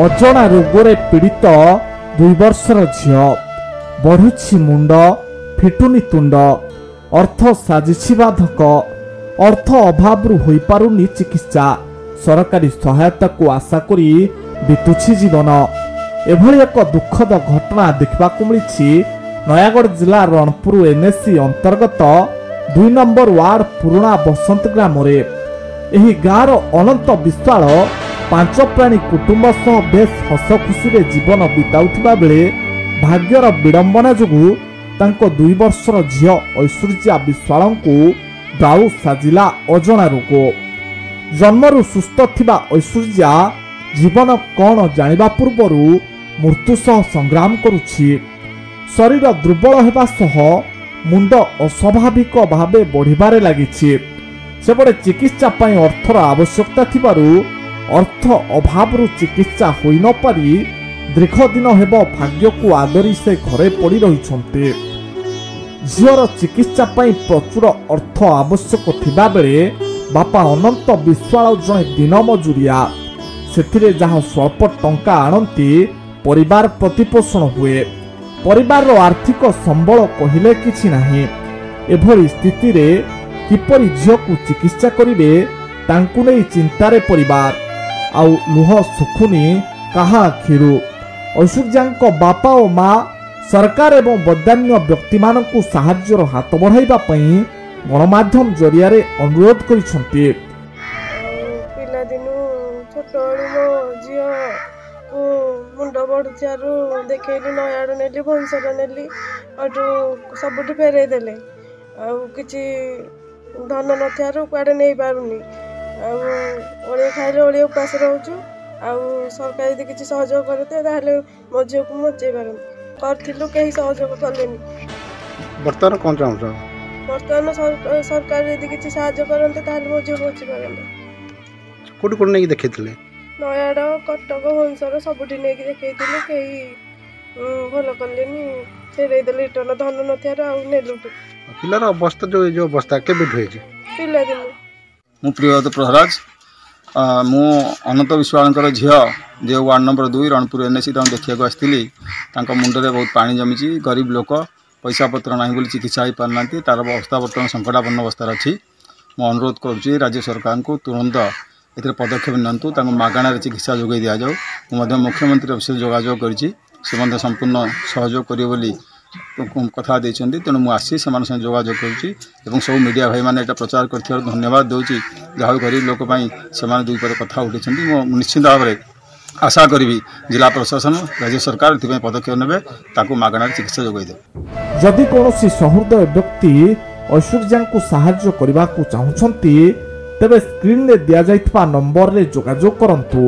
ଅଜଣା ରୋଗରେ ପୀଡ଼ିତ 2 ବର୍ଷର ଝିଅ, ବଢ଼ୁଛି ମୁଣ୍ଡ, ଫିଟୁନି ତୁଣ୍ଡ, ଅର୍ଥ ସାଜିଛି ବାଧକ। ଅର୍ଥ ଅଭାବରୁ ହୋଇପାରୁନି ଚିକିତ୍ସା, ସରକାରୀ ସହାୟତାକୁ ଆଶା କରି ବିତୁଛି ଜୀବନ। ଏଭଳି ଏକ ଦୁଃଖଦ ଘଟଣା ଦେଖିବାକୁ ମିଳିଛି ନୟାଗଡ଼ ଜିଲ୍ଲା ରଣପୁର ଏନ୍ଏସି ଅନ୍ତର୍ଗତ 2 ନମ୍ବର ୱାର୍ଡ ପୁରୁଣା ବସନ୍ତ ଗ୍ରାମରେ। ଏହି ଗାଁର ଅନନ୍ତ ବିଶ୍ୱାଳ 5 ପ୍ରାଣୀ କୁଟୁମ୍ବ ସହ ବେଶ ହସ ଖୁସିରେ ଜୀବନ ବିତାଉଥିବା ବେଳେ ଭାଗ୍ୟର ବିଡ଼ମ୍ବନା ଯୋଗୁଁ ତାଙ୍କ 2 ବର୍ଷର ଝିଅ ଐଶ୍ୱର୍ଯ୍ୟା ବିଶ୍ୱାଳଙ୍କୁ ଦାଉ ସାଜିଲା ଅଜଣା ରୋଗ। ଜନ୍ମରୁ ସୁସ୍ଥ ଥିବା ଐଶ୍ୱର୍ଯ୍ୟା ଜୀବନ କ'ଣ ଜାଣିବା ପୂର୍ବରୁ ମୃତ୍ୟୁ ସହ ସଂଗ୍ରାମ କରୁଛି। ଶରୀର ଦୁର୍ବଳ ହେବା ସହ ମୁଣ୍ଡ ଅସ୍ୱାଭାବିକ ଭାବେ ବଢ଼ିବାରେ ଲାଗିଛି। ସେପଟେ ଚିକିତ୍ସା ପାଇଁ ଅର୍ଥର ଆବଶ୍ୟକତା ଥିବାରୁ ଅର୍ଥ ଅଭାବରୁ ଚିକିତ୍ସା ହୋଇନପାରି ଦୀର୍ଘ ଦିନ ହେବ ଭାଗ୍ୟକୁ ଆଦରି ସେ ଘରେ ପଡ଼ି ରହିଛନ୍ତି। ଝିଅର ଚିକିତ୍ସା ପାଇଁ ପ୍ରଚୁର ଅର୍ଥ ଆବଶ୍ୟକ ଥିବାବେଳେ ବାପା ଅନନ୍ତ ବିଶ୍ୱାଳ ଜଣେ ଦିନ ମଜୁରିଆ। ସେଥିରେ ଯାହା ସ୍ୱଳ୍ପ ଟଙ୍କା ଆଣନ୍ତି ପରିବାର ପ୍ରତିପୋଷଣ ହୁଏ। ପରିବାରର ଆର୍ଥିକ ସମ୍ବଳ କହିଲେ କିଛି ନାହିଁ। ଏଭଳି ସ୍ଥିତିରେ କିପରି ଝିଅକୁ ଚିକିତ୍ସା କରିବେ ତାଙ୍କୁ ନେଇ ଚିନ୍ତାରେ ପରିବାର, ଆଉ ଲୁହ ଶୁଖୁନି କାହା ଆଖିରୁ। ଐଶ୍ୱର୍ଯ୍ୟାଙ୍କ ବାପା ଓ ମା ସରକାର ଏବଂ ବଦାନ୍ୟ ବ୍ୟକ୍ତିମାନଙ୍କୁ ସାହାଯ୍ୟର ହାତ ବଢ଼ାଇବା ପାଇଁ ଗଣମାଧ୍ୟମ ଜରିଆରେ ଅନୁରୋଧ କରିଛନ୍ତି। ପିଲାଦିନୁ ଛୋଟବେଳୁ ମୋ ଝିଅକୁ ମୁଣ୍ଡ ବଢ଼ୁଥିବାରୁ ଦେଖେଇଲି, ନୟାଗଡ଼ ନେଲି, ଭୁବନେଶ୍ୱର ନେଲି, ଏଠୁ ସବୁଠି ଫେରେଇ ଦେଲେ। ଆଉ କିଛି ଧନ ନଥିବାରୁ କୁଆଡ଼େ ନେଇପାରୁନି। ଆଉ ଓଳିଏ ଖାଇଲେ ଓଳିଏ ଉପାସ ରହୁଛୁ। ଆଉ ସରକାର ଯଦି କିଛି ସହଯୋଗ କରନ୍ତେ ତାହେଲେ ମୋ ଝିଅକୁ ମୁଁ ବଞ୍ଚେଇ ପାରନ୍ତି। କରିଥିଲୁ, କେହି ସହଯୋଗ କଲେନି। ବର୍ତ୍ତମାନ କ'ଣ ଚାହୁଁଛ? ବର୍ତ୍ତମାନ ସରକାର ଯଦି କିଛି ସାହାଯ୍ୟ କରନ୍ତେ ତାହେଲେ ମୋ ଝିଅ ବଞ୍ଚି ପାରନ୍ତା। କୋଉଠି କୋଉଠି ନେଇକି ଦେଖେଇଥିଲେ? ନୟାଗଡ଼, କଟକ, ଭୁବନେଶ୍ୱର ସବୁଠି ନେଇକି ଦେଖେଇଥିଲୁ, କେହି ଭଲ କଲେନି, ଫେରେଇ ଦେଲେ ରିଟର୍ଣ୍ଣ। ଧନ ନଥିବାରୁ ଆଉ ନେଲୁ। ପିଲାର ଅବସ୍ଥା ଯୋଉ ଏ ଯୋଉ ଅବସ୍ଥା କେବେଠୁ ହେଇଛି? ପିଲାଦିନୁ। ମୁଁ ପ୍ରିୟବ୍ରତ ପ୍ରହରାଜ, ମୁଁ ଅନନ୍ତ ବିଶ୍ୱାଳଙ୍କର ଝିଅ, ଯେ ୱାର୍ଡ଼ ନମ୍ବର 2 ରଣପୁର ଏନ୍ଏସି, ତାଙ୍କୁ ଦେଖିବାକୁ ଆସିଥିଲି। ତାଙ୍କ ମୁଣ୍ଡରେ ବହୁତ ପାଣି ଜମିଛି। ଗରିବ ଲୋକ, ପଇସା ପତ୍ର ନାହିଁ ବୋଲି ଚିକିତ୍ସା ହୋଇପାରୁନାହାନ୍ତି। ତାର ଅବସ୍ଥା ବର୍ତ୍ତମାନ ସଙ୍କଟାପନ୍ନ ଅବସ୍ଥାରେ ଅଛି। ମୁଁ ଅନୁରୋଧ କରୁଛି ରାଜ୍ୟ ସରକାରଙ୍କୁ, ତୁରନ୍ତ ଏଥିରେ ପଦକ୍ଷେପ ନିଅନ୍ତୁ, ତାଙ୍କୁ ମାଗଣାରେ ଚିକିତ୍ସା ଯୋଗାଇ ଦିଆଯାଉ। ମୁଁ ମଧ୍ୟ ମୁଖ୍ୟମନ୍ତ୍ରୀ ଅଫିସରେ ଯୋଗାଯୋଗ କରିଛି, ସେ ମଧ୍ୟ ସମ୍ପୂର୍ଣ୍ଣ ସହଯୋଗ କରିବେ ବୋଲି କଥା ଦେଇଛନ୍ତି। ତେଣୁ ମୁଁ ଆସି ସେମାନଙ୍କ ସାଙ୍ଗେ ଯୋଗାଯୋଗ କରୁଛି ଏବଂ ସବୁ ମିଡ଼ିଆ ଭାଇମାନେ ଏଇଟା ପ୍ରଚାର କରିଥିବାରୁ ଧନ୍ୟବାଦ ଦେଉଛି। ଯାହା ହଉ, ଗରିବ ଲୋକ ପାଇଁ ସେମାନେ ଦୁଇ ପଦ କଥା ଉଠେଇଛନ୍ତି। ମୁଁ ନିଶ୍ଚିନ୍ତ ଭାବରେ ଆଶା କରିବି ଜିଲ୍ଲା ପ୍ରଶାସନ, ରାଜ୍ୟ ସରକାର ଏଥିପାଇଁ ପଦକ୍ଷେପ ନେବେ, ତାକୁ ମାଗଣାରେ ଚିକିତ୍ସା ଯୋଗାଇ ଦେବେ। ଯଦି କୌଣସି ସହୃଦୟ ବ୍ୟକ୍ତି ଐଶ୍ୱର୍ଯ୍ୟାଙ୍କୁ ସାହାଯ୍ୟ କରିବାକୁ ଚାହୁଁଛନ୍ତି ତେବେ ସ୍କ୍ରିନ୍ରେ ଦିଆଯାଇଥିବା ନମ୍ବରରେ ଯୋଗାଯୋଗ କରନ୍ତୁ।